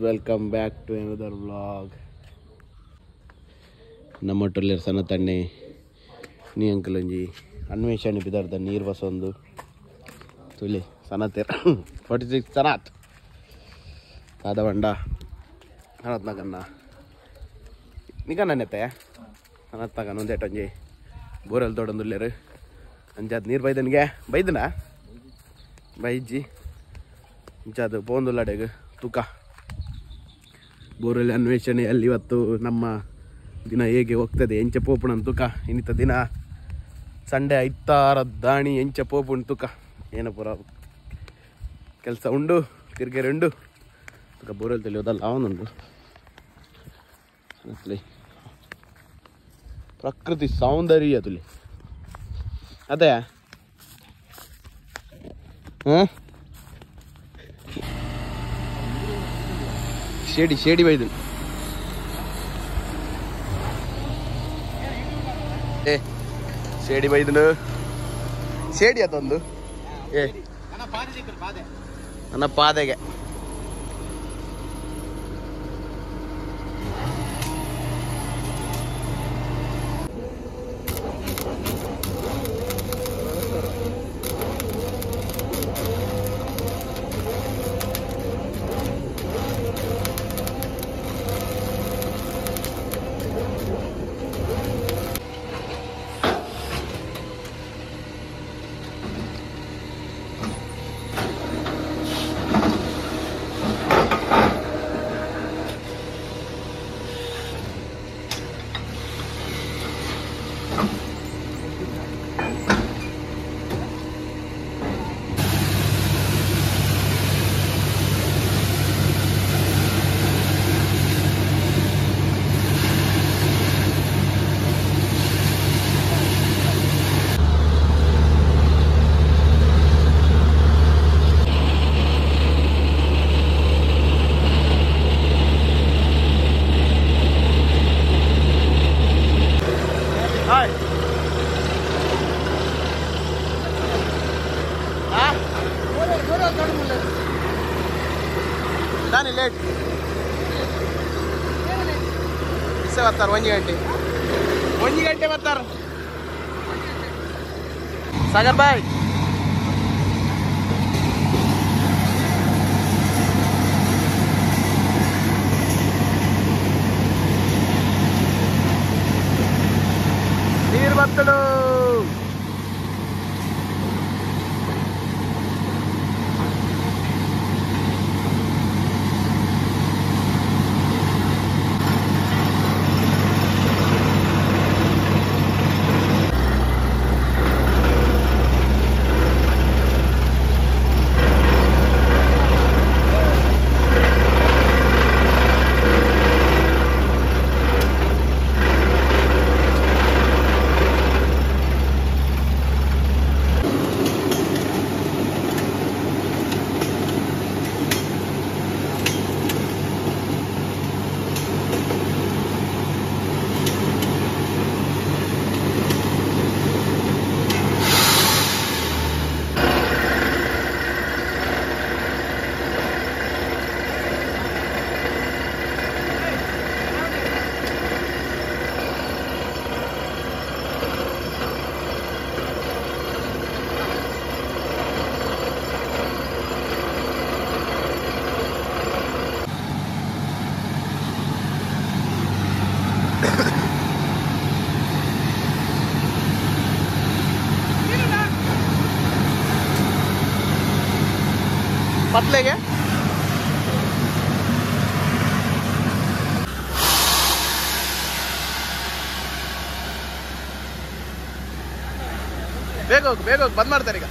Welcome back to another vlog. ನಮ್ಮ ಸನತಣ್ಣೆ ನೀ ಅಂಕಲೊಂಜಿ ಅನ್ವೇಷಣೆ ಬಿದಾರ್ದ ನೀರು ಬಸೊಂದು ತುಲಿ ಸನತೇರ್ 46 ಸನಾತ್ ಸಾದ ಬಂಡ ಸನತ್ನಗನ್ನ ನಿಕನ್ನೆತ್ತೆ ಸನತ್ನಗನ್ ಒಂದೇಟೊಂಜಿ ಬೋರೆಲ್ ತೋಡೊಂದುಲ್ಲೇರು ಅಂಚಾದ್ ನೀರು ಬೈದನಿಗೆ ಬೈದನಾ ಬೈಜ್ಜಿ ಇಂಚಾದ ಪೋಂದುಲ್ಲಡೆಗ್ ತುಕ ಬೋರೆಲ್ ಅನ್ವೇಷಣೆಯಲ್ಲಿ ಇವತ್ತು ನಮ್ಮ ದಿನ ಹೇಗೆ ಹೋಗ್ತದೆ ಎಂಚ ಪೋಪುಣ ತುಕ ಇನ್ನಿತ ದಿನ ಸಂಡೆ ಐತಾರ ದಾಣಿ ಎಂಚ ಪೋಪುಣ ತುಕ ಏನ ಪೂರ ಕೆಲಸ ಉಂಡು ತಿರ್ಗೆರೆ ಉಂಡು ತುಕ ಬೋರೆಲ್ ತಿಳಿಯೋದಲ್ಲ ಅವನುಂಡು ಪ್ರಕೃತಿ ಸೌಂದರ್ಯ ತುಲಿ ಅದೇ ಹಾಂ ಶೇಡಿ ಶೇಡಿ ಬೈದು ಏ ಶೇಡಿ ಬೈದನು ಶೇಡಿ ಅದೊಂದು ಏ ನನ್ನ ಪಾದೆಗೆ ಲೇಟ್ ಇಸೆ ಬರ್ತಾರೆ 1 ಗಂಟೆ 1 ಗಂಟೆ ಬರ್ತಾರೆ ಸಾಗರ್ ಬಾಯ್ ನೀರು ಬರ್ತಡು ಪತ್ಲೆಗೆ ಬೇಗ ಹೋಗಿ ಬೇಗ ಹೋಗಿ ಬಂದ್ ಮಾಡ್ತಾರೆ ಈಗ.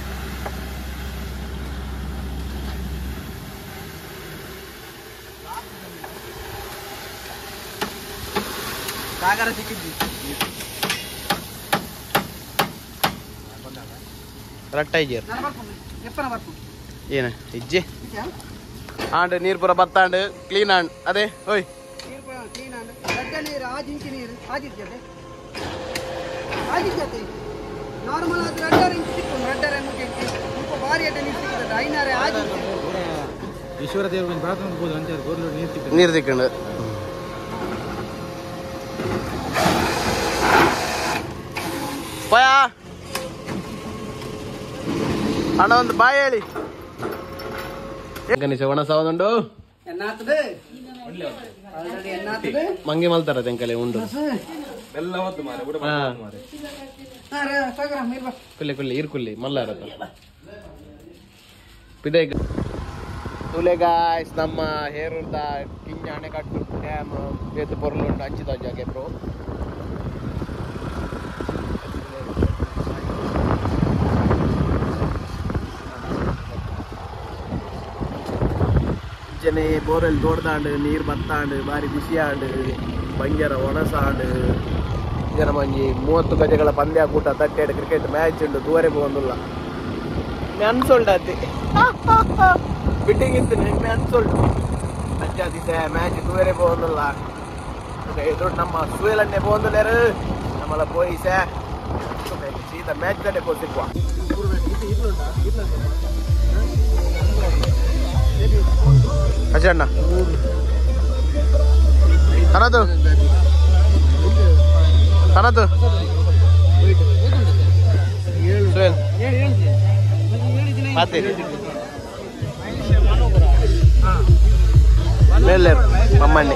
ಸಾಗರ ಸಿಕ್ಕಿದ್ವಿ ಕರೆಕ್ಟ್ ಆಗಿ ಏನು ಇಜ್ಜಿ ಆಂಡ್ ನೀರು ಪೂರ ಬತ್ತಾಂಡ್ ಕ್ಲೀನ್ ಆಂಡ್ ಅದೇ ಓಯ್ ಕ್ಲೀನ್ ಆಂಡ್ ದಡ್ಡ ನೀರು ಆಜಿಂಚಿ ನೀರು ಆಜಿಜ್ಜತೆ ಆಜಿಜ್ಜತೆ ನಾರ್ಮಲ್ ಆದ್ರೆ 2.5 ಇಂಚ್ ಸಿಕ್ಕು 2.5 ಇಂಚ್ ಸ್ವಲ್ಪ ಭಾರಿ ಅಡ್ಡ ನೀರು ಸಿಕ್ಕುತ್ತೆ 5 ಆಜಿಂಚಿ. Ishwara ದೇವರು ಪ್ರಾರ್ಥನೆ ಹೋಗುದು ಅಂತ ಬೋರ್ಲು ನೀರು ತಿಕ್ಕ ನೀರು ತಿಕ್ಕಂಡು ಪಯಾ ಅಣ್ಣ ಒಂದು ಬಾಯ್ ಹೇಳಿ ಗಣೇಶ ಒಣ ಸಾವದುಂಡು ಮಂಗೆ ಮಲ್ತಾರ ತೆಂಕಲೆ ಉಂಡು ಕುಲ್ಲೆ ಕುಲ್ಲೆ ಇರ್ ಕುಲ್ಲೆ ಮಲ್ಲಾರ ಪಿದೆ ತುಲೆ ಗಾಯ್ಸ್ ನಮ್ಮ ಹೇರೂರ್ದ ಕಿಂಜ ಅಣೆಕಟ್ಟು ಡ್ಯಾಮ್ ಏತು ಪೊರ್ಲುಂಡು ಅಂಚಿದ ಜಾಗೆ ಬ್ರೋ ಜನೆ ಬೋರೆಲ್ ದೊಡ್ಡದಾಂಡು ನೀರು ಬತ್ತಾಂಡು ಬಾರಿ ಖುಷಿಯಾಂಡು ಬಂಜರ ಒಣಸಾಂಡು ಜನ ಮಂಜಿ 30 ಗಜಗಳ ಪಂದ್ಯ ಕೂಟ ತಟ್ಟೆಡು ಕ್ರಿಕೆಟ್ ಮ್ಯಾಚ್ ಉಂಡು ದೂರೆ ಬಂದುಲ್ಲ ಅನ್ಸೋಲ್ಡ್ ಅತಿ ಬಿಟ್ಟಿಂಗ್ ಇತ್ತು ಅನ್ಸೋಲ್ಡ್ ಅಂಚಾದಿತ್ತೆ ಮ್ಯಾಚ್ ದೂರೆ ಬಂದುಲ್ಲ ಎದುರು ನಮ್ಮ ಸುಯಲನ್ನೇ ಬಂದುಲ್ಲೇರು ನಮ್ಮಲ್ಲ ಪೋಯಿ ಸೇ ಸೀದಾ ಮ್ಯಾಚ್ ತಡೆ ಪೋ ಸಿಕ್ಕುವ ಅಜಣ್ಣ ತನದು ತನದು ಸುಯಲ್ ಮಾತೇರಿ ಮೇಲೆ ಮಮ್ಮಣ್ಣೆ